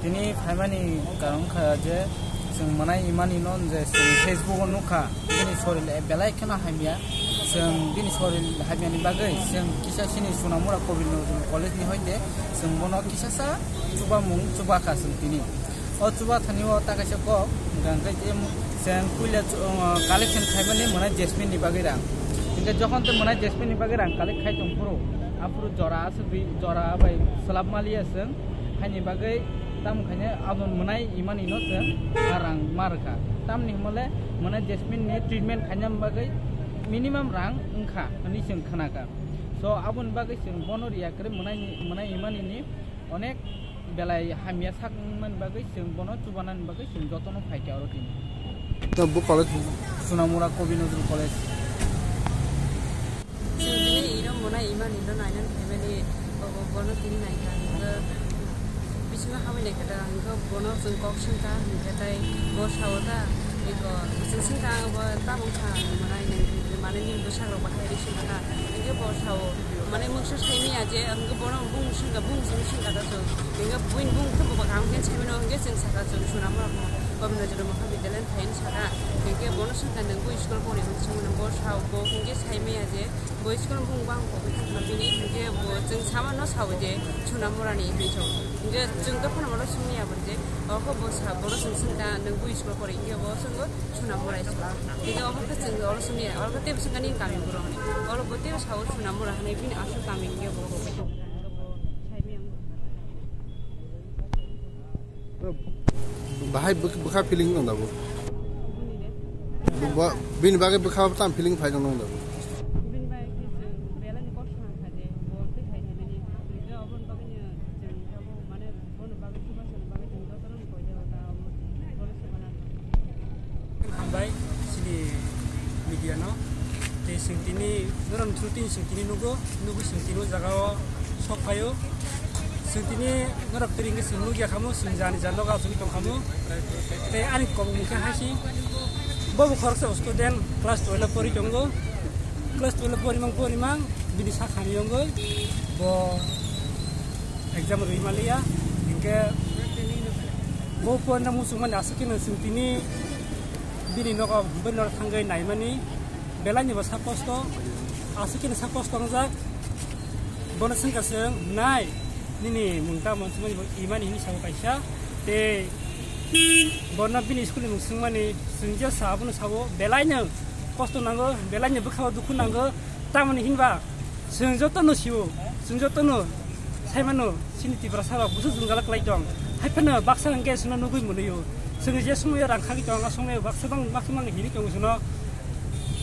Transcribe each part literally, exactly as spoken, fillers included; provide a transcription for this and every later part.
Tini phaimani karon kha je chwng mwnai imani no je chwng Facebook o nukha, bini sorir belai kheno hamya. Chwng bini sorir hamyani bagwi chwng kisa chini Sonamura Kobir Nazrul College ni hoite chwng bono kisasa chubamung chubakha chwng tini. O chuba thani o ta kaisa kok, hwnkha hwnkhe je chwng puila chu-, o, collection khaimani mwnai Jasmine ni bagwi rang. Hwnkhe jokhon tei mwnai Jasmine ni bagwi rang collect khai tong phuru, aphuru jora aswk ri, jora bai swlap maliya chwng, haini bagwi tamo khaine aboni mwnai imani no chwng a rang ma rwkha. Tamni hwnmale mwnai Jasmine ni treatment khaina bagwi minimum rang wngkha hwnwi chwng khnakha. So aboni bagwi chwng bono riya kwrwi mwnai ni, mwnai imani ni onek belai hamya sak wngmani bagwi chwng bono chubanani bagwi chwng jotono phaikha oro tini. To bo college, Sonamura Kobir Nazrul College. Chwng tini iro mwnai imani no nainani phaimani, bo-, bo-, bono tini naikha, hwnkhe bisingo hamwi naikha da, hwnkhe bono chwng kok swngkha, hwnkhe tai bo sao da, eko chwng swngkha, bo tamo wngkha, mwnai nini, mane nini bwsarok bahai rw swngkha da, hwnkhe bo sao, mane mungsa saimanya je, hwnkhe bono bung swngkha, bung swng swngkha da chwng, hwnkhe buini bung khe bo kaham khe saimano, hwnkhe chwng sakha chwng Sonamura Kobir Nazrul Mahavidyalaya phaiyani sakha, hwnkhe bono swngkha nwng bo school pori hwn swngmano, bo sao, bo hwnkhe saimanya je, bo school bung bang pogwi thangkha bini, hinkhe bo chwng samano sao je Sonamurani hinwi sao. Hinkhe chwng dophano bono swngya bo je, oho bo sa, bono chwng swngkha nwng bo school pori, hinkhe bo swngkha Sonamura school. Hinkhe omo khe chwng oro swngya, oro khe teibo swngkha nini kami borok hinwi. Oro bo teibo sao Sonamura hinwi bini aswk kami hinkhe bo. Bahai bwk-, bwkha feeling wng da bo? Bo, bini bagwi bwkha tam feeling phai tong da bo? Hambai chini media no. Tei chwng tini norok through tini chwng tini nugo, nugwi chwng tini o jaga o sok phaio. Chwng tini norok tiri hwnkhe chwng nukya khamu, chwng jani jani nogo achugwi tong khamu. Tei ani kok mungkhe haisi, bo bo khoroksa student class twelve pori tongo. Class twelve porimang porimang bini sak hamya wngwi bo exam rwi maliya. Hinkhe bo porina muchungmani aswk kheno chwng tini bini nogo bini nogo thangwi naimani. Belai ni bo sak kosto, aswk khe sak kosto wngjak. Bono swngkha chwng, "Nai, nini mung tamo?" Hwnwi bo imani hinwi sao kaisa. Tei bono bini school ni mung swngmani, chwng je sa abono sao, belai no kosto nango, belai no bwkha o dukhu nango. Tamoni hinba chwng joto no sio, chwng joto no sai mano, chini Tiprasa rok busu jwngjal kwlai tong. Hai phano baksa hwnkhe chwngno nugwi mwnwio. Chwng je somoio rang khagwi tong, a somoio baksa bang, baksa bang hini tongo chwngno.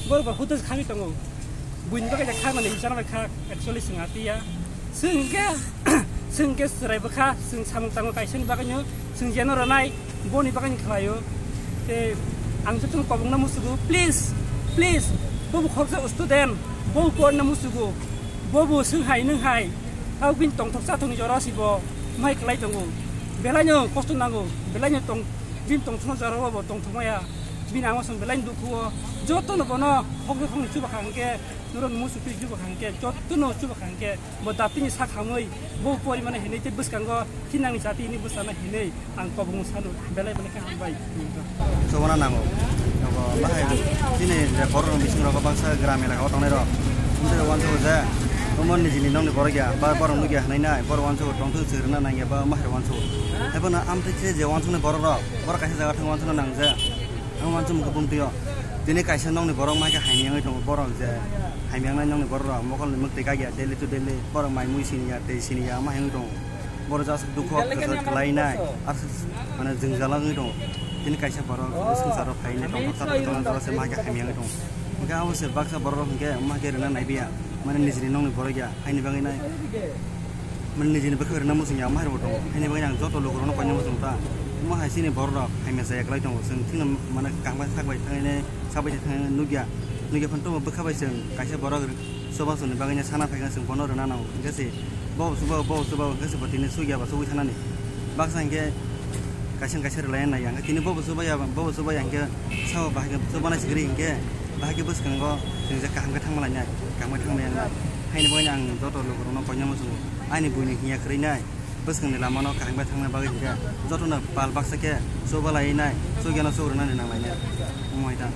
Borok bo huda khagwi tongo. Buini bagwi kha mani, chana bai kha, actually chwng apiya. Chwng hwnkhe, chwng hwnkhe chwrai bwkha, chwng samung tangma kaisani bagwino, chwng jeno rwnai, boni bagwino khlaio. Tei ang jotono kobongno musugo, please, please, bobo khoroksa student, bobo porna musugo, bobo swng hai nwng hai, tabuk bini tongthok chathokni jora si bo mai kwlai tongo. Belaino kosto nango, belaino tong, bini tongthokno jora bo tongthok maya, bini amo song belaino dukhu o, jotono bono hokhe hokni chuba kha hwnkhe, norok musu twi chuba kha hwnkhe, jotono chuba kha hwnkhe, bo daptini sak hamwi, bo porimani hinwi tei bwskango thinangni jati hwnwi bwsana hinwi ang kobongno sano, belai belai khe hambai. Chobana nango. Nogo bahai chini je borok rok bising rogo baksa gram elaka o tongnai rok. Umtwi uansuk je, omo nijini nokni borok ya, ba borok nukya hinwi nai, borok uansuk tongthok se rwna nangya ba mahai uansuk. Haiphano amtwi khe je uansuknai borok rok, borok kaisa jaga thang uansukna nang je. Ang uansuk mukha bumtwi o. Tini kaisa nokni borok mahai khe hamya wngwi tongo, borok je hamya wngnai nokni borok rok, mokolni mwktwi kakya daily to daily, borok mai mui siniya, tei siniya, mahai wngwi tongo. Borok just dukhu o kwchar kwlainai, aswk mane jwngjal wngwi tongo. Tini kaisa borok o swngcharo phainai tongthok, tongthok se ma khe hamya wngwi tongo. Hwnkhe abo se baksa borok rok hwnkhe ma khe rwna naibiya, mane nijini nokni borok ya, haini bagwi nai, mane nijini bwkhak rwna muchungya, ma rwbo tongo. Haini bagwi ang joto lukurokno koina muchung ta, omo hai chini borok rok hamya chaya kwlai tongo, chwng thikno mane kaham khe sak bai thangwi nai, sak bai thangwi nukya, nukya phano bwkha bai chwng kaisa borok. Chubachu ni bagwi no sana phaikhe chwng bono rwna nango. Hwnkhe se bo chuba, bo chuba, hwnkhe se bo tini chukya ba chugwi thanani. Baksa hwnkhe kaisa kaisa rwlai nai ya. Hwnkhe tini bobo chubaya, bobo chubaya hwnkhe sabo bahai khe chubanai se kwrwi hwnkhe bahai khe bwskango chwng je kaham khe thangma lainai, kaham khe thangma yangnai. Haini bagwi ang joto lukurokno koina muchungo. Ani buini hinya kwrwi nai. Bwskangni lamano kaham khe thangna bagwi hinkhe jotono pal baksa khe chubalai nai, chugyano chugrwnani nanglainai. Omo hai ta.